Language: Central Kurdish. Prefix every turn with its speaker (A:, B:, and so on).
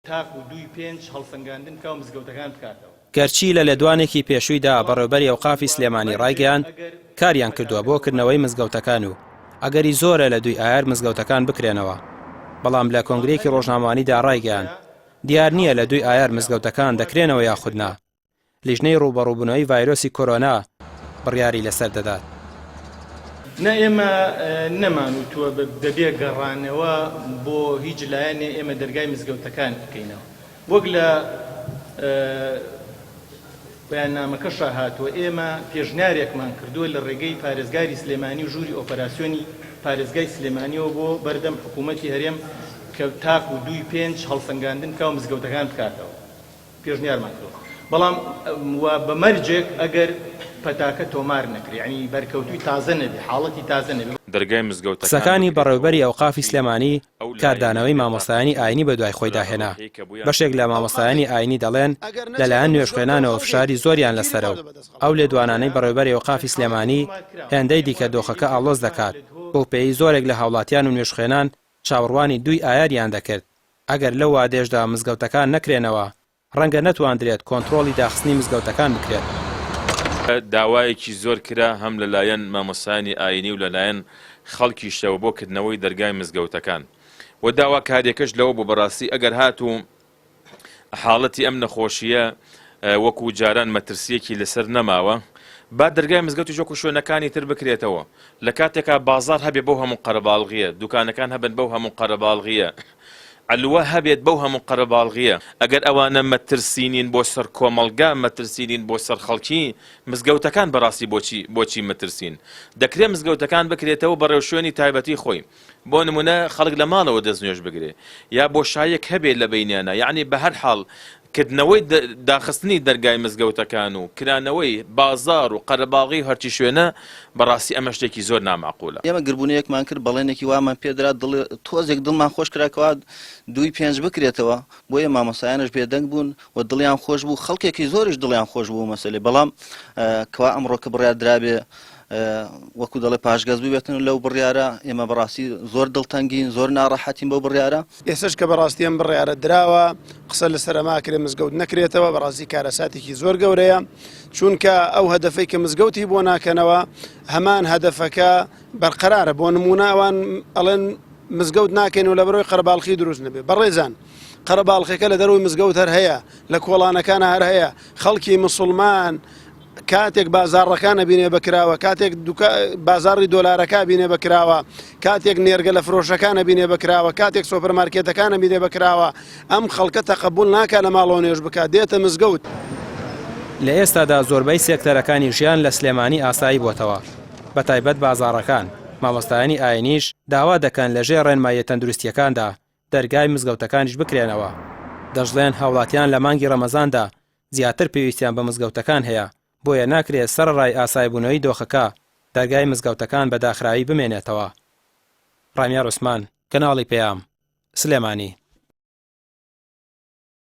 A: تاکو دووی پێنج هەڵسەنگاندن بکا و مزگەوتەکان بکاتەوە.
B: گەرچی لە لێدوانێکی پێشوویدا بەڕێوبەری ئەوقافی سلێمانی ڕایگەیاند، کاریان کردووە بۆ کردنەوەی مزگەوتەکان و ئەگەری زۆرە لە دووی ئایار مزگەوتەکان بکرێنەوە، بەڵام لە کۆنگرەیەکی ڕۆژنامەوانیدا ڕایگەیاند، دیار نییە لە دووی ئایار مزگەوتەکان دەکرێنەوە یاخود نا. لیژنەی ڕووبەڕووبوونەوەی ڤایرۆسی کۆرۆنا بڕیاری لەسەر دەدات.
A: نا ئێمە نەمان وتووە بەبێ گەڕانەوە بۆ هیچ لایەنێ ئێمە دەرگای مزگەوتەکان بکەینەوە. وەک لە بەیاننامەکەشا هاتووە ئێمە پێشنیارێکمان کردووە لە ڕێگەی پارێزگاری سلێمانی و ژووری ئۆپەراسیۆنی پارێزگای سلێمانیەوە بۆ بەردەم حکوومەتی هەرێم کە تاکو دووی پێنج هەڵسەنگاندن بکا و مزگەوتەکان بکاتەوە. پێشنیارمان کردووە بەڵام و بە مەرجێک ئەگەر پەتاکە تۆمار نەکرێ یانی بەرکەوتووی تازە نەبێ حاڵەتی تازە نەبێ.
C: دەرگای مزگەوتەکان
B: قسەکانی
C: بکرێتەوە
B: بەڕێوبەری
C: و
B: ئەوقافی
C: چی
B: سلێمانی
C: ئەو لایەنەی
B: کاردانەوەی
C: بێتاقەت
B: مامۆستایانی ئاینی بەدوای خۆیدا
C: بە
B: هێنا،
C: ڕۆحیەی کە بوویان
B: بەشێک لە مامۆستایانی ئاینی دەڵێن لەلایەن نوێژخوێنانەوە فشاری زۆریان لەسەرە و ئەو لێدوانانەی بەڕێوبەری ئەوقافی سلێمانی هێندەی دیکە دۆخەکە ئاڵۆز دەکات، بەو پێیەی زۆرێک لە هاوڵاتیان و نوێژخوێنان چاوەڕوانی دووی ئایاریان دەکرد، ئەگەر لەو وادەیەشدا مزگەوتەکان نەکرێنەوە ڕەنگە نەتواندرێت کۆنترۆڵی داخستنی مزگەوتەکان بکرێت.
C: داوایەکی زۆر کرا هەم لەلایەن مامۆستایانی ئایینی و لەلایەن خەڵکیشەوە بۆ کردنەوەی دەرگای مزگەوتەکان و داواکاریەکەش لەوە بوو بەڕاستی ئەگەر هاتوو حاڵەتی ئەم نەخۆشییە وەکو جاران مەترسییەکی لەسەر نەماوە، با دەرگای مزگەوتیش وەکو شوێنەکانی تر بکرێتەوە، لە کاتێکا بازاڕ هەبێ بەو هەموو قەرەباڵغییە، دوکانەکان هەبن بەو هەموو قەرەباڵغییە، عەلوە هەبێت بەو هەموو قەرەباڵغییە، ئەگەر ئەوانە مەترسی نین بۆ سەر کۆمەڵگا، مەترسی نین بۆ سەر خەڵکی، مزگەوتەکان بەڕاستی بۆچی بۆچی مەترسین؟ دەکرێ مزگەوتەکان بکرێتەوە بە ڕێوشوێنی تایبەتی خۆی. بۆ نمونە خەڵک لە ماڵەوە دەست نوێژ بگرێ یا بۆشاییەک هەبێ لە بەینیانا یەعنی بە هەر حاڵ کردنەوەی داخستنی دەرگای مزگەوتەکان و کرانەوەی بازاڕ و قەرەباڵغی و هەرچی شوێنە بەڕاستی ئەمە شتێکی زۆر نامەعقولە.
D: ئێمە گربوونەیەکمان کرد بەڵێنێکی وامان پێدرا دڵ تۆزێک دڵمان خۆش کرا کەوا دووی پێنج بکرێتەوە بۆیە مامۆستایانش بێدەنگ بوون و دڵیان خۆش بوو خەڵکێکی زۆریش دڵیان خۆش بوو مەسەلەی بەڵام کەوا ئەمڕۆ کە بڕیار درابێ وەکو دەڵێ پاشگەز ببێتن لەو بڕیارە ئێمە بەڕاستی زۆر دڵتەنگین زۆر ناڕەحەتین بەو بڕیارە.
E: ئێستەش کە بەڕاستی ئەم بڕیارە دراوە قسە لەسەر ئەمە ئەکرێ مزگەوت نەکرێتەوە بەڕاستی کارەساتێکی زۆر گەورەیە چونکە ئەو هەدەفەی کە مزگەوتی بۆ ناکەنەوە هەمان هەدەفەکە بەرقەرارە بۆ نمونە ئەوان ئەڵێن مزگەوت ناکەین و لەبەرەوەی قەرەباڵخی دروست نەبێ بەڕێزان قەرەباڵخەکە لە دەرەوەی مزگەوت هەر هەیە لە کۆڵانەکانە هەر هەیە خەڵکی مسلمان کاتێک بازاڕەکان ئەبینێ بە کراوە، کاتێک بازاڕی دۆلارەکە ئەبینێ بە کراوە، کاتێک نێرگەلە فرۆشەکان ئەبینێ بە کراوە، کاتێک سۆپەرمارکێتەکان ئەبینێ بە کراوە، ئەم خەڵکە تەقەبول ناکا لە ماڵەوە نوێژ بکا، دێتە مزگەوت.
B: لە ئێستادا زۆربەی سێکتەرەکانی ژیان لە سلێمانی ئاسایی بۆتەوە، بەتایبەت بازاڕەکان، مامۆستایانی ئاینیش داوا دەکەن لەژێر ڕێنماییە تەندروستییەکاندا دەرگای مزگەوتەکانیش بکرێنەوە، دەشڵێن هاوڵاتیان لە مانگی ڕەمەزاندا زیاتر پێویستیان بە مزگەوتەکان هەیە، بۆیە ناکرێت سەرەڕای ئاسایبوونەوەی دۆخەکە، دەرگای مزگەوتەکان بە داخراوی بمێنێتەوە. ڕامیار عوسمان، کەناڵی پەیام، سلێمانی.